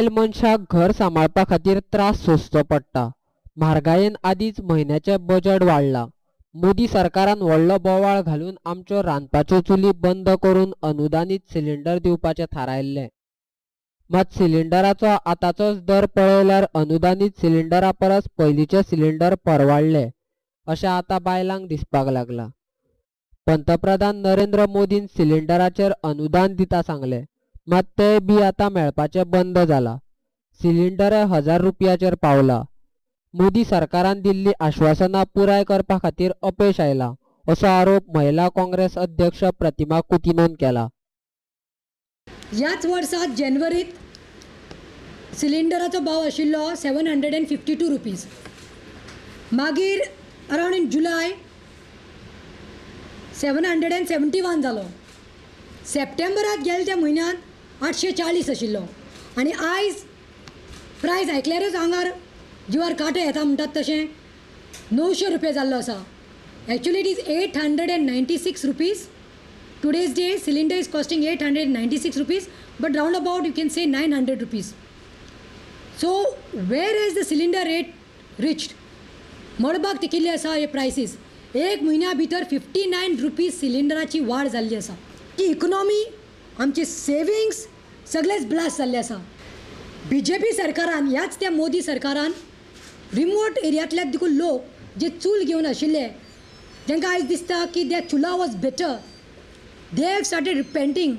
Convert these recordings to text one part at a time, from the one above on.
बायल मनशाक घर सांबाळपा खातीर त्रास सोंसचो पडटा. म्हारगायेन आदींच म्हयन्याचें बजट वाडलां. मोदी सरकारान व्हडलो बोवाळ घालून आमच्यो रांदपाच्यो चुली बंद करून अनुदानीत सिलिंडर दिवपाचें थारायल्लें. मात सिलिंडराचो आतांचोच दर पळयल्यार अनुदानीत सिलिंडरा परस पयलींचे सिलिंडर परवडले अशें आतां बायलांक दिसपाक लागलां. पंतप्रधान नरेंद्र मोदीन सिलिंडराचेर अनुदान दिता सांगलें, मात तें बी आतां मेळपाचें बंद जालां. सिलिंडरय 1000 रुपयाचेर पावला. मोदी सरकारान दिल्ली आश्वासनां पुराय करपा खातीर अपेश आयलां असो आरोप महिला काँग्रेस अध्यक्ष प्रतिमा कुतिन्होन केला. ह्याच वर्सा जानेवारीत सिलिंडराचो भाव आशिल्लो 752 रुपीज. मागीर अरावंड इन जुलय 771 जालो. सप्टेंबरात गेले त्या म्हयन्यांत 840 आशिल्लो आनी आयज प्रायस आयकल्यारूच आंगार जिवार कांटो येता म्हणटात तशें 900 रुपया जाल्लो आसा. Actually it is 896 rupees. Today's day cylinder is costing 896 rupees, but round about you can say 900 rupees. So where is the cylinder rate reached? मळबाक तेकिल्ले आसा हे प्रायसीस. एक म्हयन्या भितर 59 रुपीज सिलिंडराची वाड जाल्ली आसा. ती इकॉनॉमी, आमचे सेविंग्स सगळेच ब्लास्ट जाल्ले आसा. बी जे पी सरकारान, ह्याच त्या मोदी सरकारान रिमोट एरियांतल्या देखून लोक जे चूल घेवन आशिल्ले तांकां आयज दिसता की that chula was better. They have started repenting,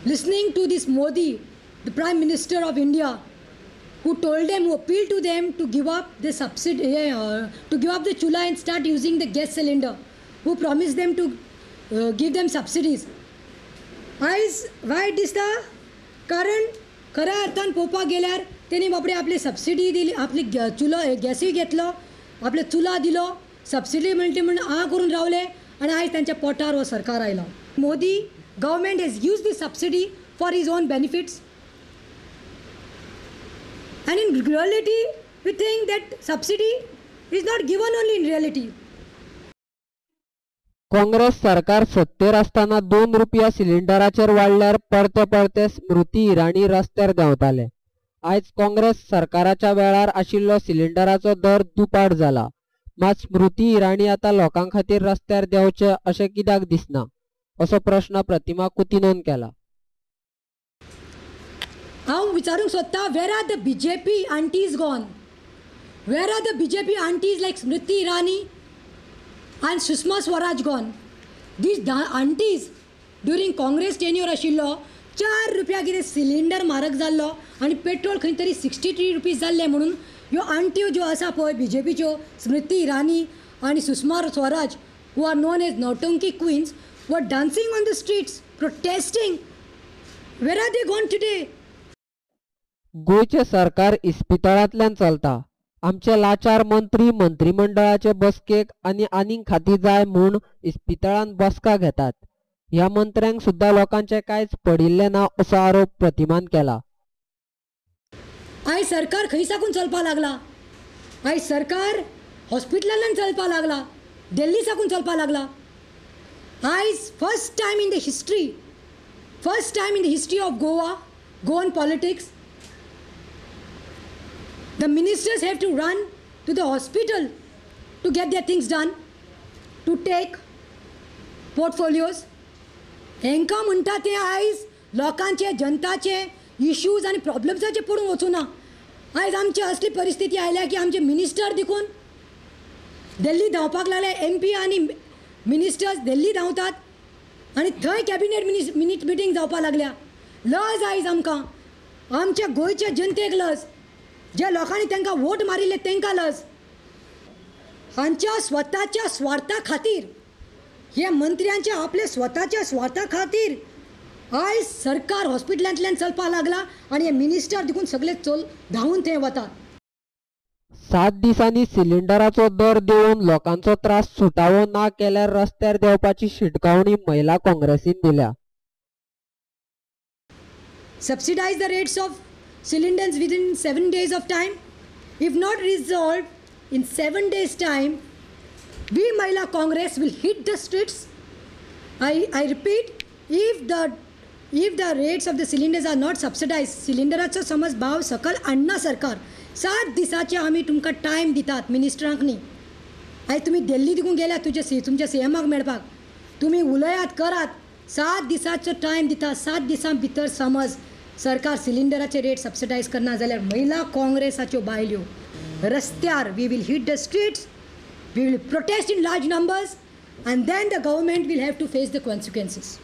listening to this Modi, the Prime Minister of India, who told them, who appealed to them to give up the subsidy, to give up the chula and start using the gas cylinder, who promised them to give them subsidies. आयज वायट दिसता, कारण खऱ्या अर्थान पळोवपाक गेल्यार तेणी बाबडे आपली सबसिडी दिली, आपली चुलो गॅसूय घेतलो, आपले चुला दिलो, सबसिडी मेळटी म्हूण आ करून रावले आनी आयज तांच्या पोटार हो सरकार आयलो. Modi government has use the subsidy for his own benefits, and in reality we think that subsidy is not given only in reality. Congress सरकार सत्तेर आसतना 2 रुपया सिलिंडराचेर वाडल्यार परते परते स्मृती इराणी रस्त्यार देंवताले. आयज काँग्रेस सरकाराच्या वेळार आशिल्लो सिलिंडराचो दर दुपाट जाला. मात स्मृती इराणी आतां लोकां खातीर रस्त्यार देंवचें अशें कित्याक दिसना असो प्रश्न प्रतिमा कुतिन्होन केला. हांव विचारूंक सोदता, where are the BJP aunties gone? Where are the BJP aunties like Smriti Irani and Sushma Swaraj gone? These aunties during Congress tenure आशिल्लो 4 रुपया कितें सिलिंडर म्हारग जाल्लो आनी पेट्रोल खंय तरी 63 रुपीज जाल्लें म्हणून ह्यो आंट्यो ज्यो आसा पळय बीजेपीच्यो, स्मृती इराणी आनी Sushma Swaraj, who are known as Nautanki queens, were dancing on the streets protesting. Where are they gone today? गोंयचें सरकार इस्पितळांतल्यान चलता. आमचे लाचार मंत्री मंत्रिमंडळाचे बसकेक आनी आनीक खातीं जाय म्हूण इस्पितळांत बसका घेतात. ह्या मंत्र्यांक सुद्दां लोकांचें कांयच पडिल्लें ना असो आरोप प्रतिमान केला. आयज सरकार खंय साकून चलपाक लागला? आयज सरकार हॉस्पिटलांतल्यान चलपाक लागला, दिल्ली साकून चलपाक लागला. आयज first time in the history, first time in the history of Goa, Goan politics, the ministers have to run to the hospital to get their things done, to take portfolios. हेंकां म्हणटा तें आयज लोकांचे, जनताचे इश्यूज आनी प्रॉब्लम्साचे पडून वचूना. आयज आमची असली परिस्थिती आयल्या की आमचे मिनिस्टर देखून दिल्ली धांवपाक लागले. एम पी आनी मिनिस्टर्स दिल्ली धांवतात आनी थंय कॅबिनेट मिटींग जावपाक लागल्या. लज आयज आमकां, आमच्या गोंयच्या जनतेक लज, ज्या लोकांनी तांकां वोट मारिल्ले तांकां लज. हांच्या स्वताच्या स्वार्था खातीर, हे मंत्र्यांच्या आपल्या स्वताच्या स्वार्था खातीर आयज सरकार हॉस्पिटलांतल्यान चलपाक लागला आनी हे मिनिस्टर देखून सगळे चल धांवून थंय वतात. 7 दिसांनी सिलिंडराचो दर देंवोवन लोकांचो त्रास सुटावो ना केल्यार रस्त्यार देंवपाची शिटकावणी महिला काँग्रेसीन दिल्या. Subsidize the rates of cylinders within 7 days of time. If not resolved in 7 days time, we Mahila Congress will hit the streets. I repeat, if the If the rates of the cylinders are not subsidise, सिलिंडराचो समज भाव सकल हाडना सरकार, 7 दिसांचे आमी तुमकां time दितात मिनिस्टरांक न्ही. आयज तुमी दिल्ली देखून गेल्यात तुमच्या सीएमाक मेळपाक, तुमी उलयात करात, 7 दिसांचो टायम दिता. 7 दिसां भितर समज सरकार सिलिंडराचे रेट सबसिडायज करना जाल्यार महिला काँग्रेसाच्यो बायल्यो रस्त्यार, we will hit the streets, we will protest in large numbers and then the government will have to face the consequences.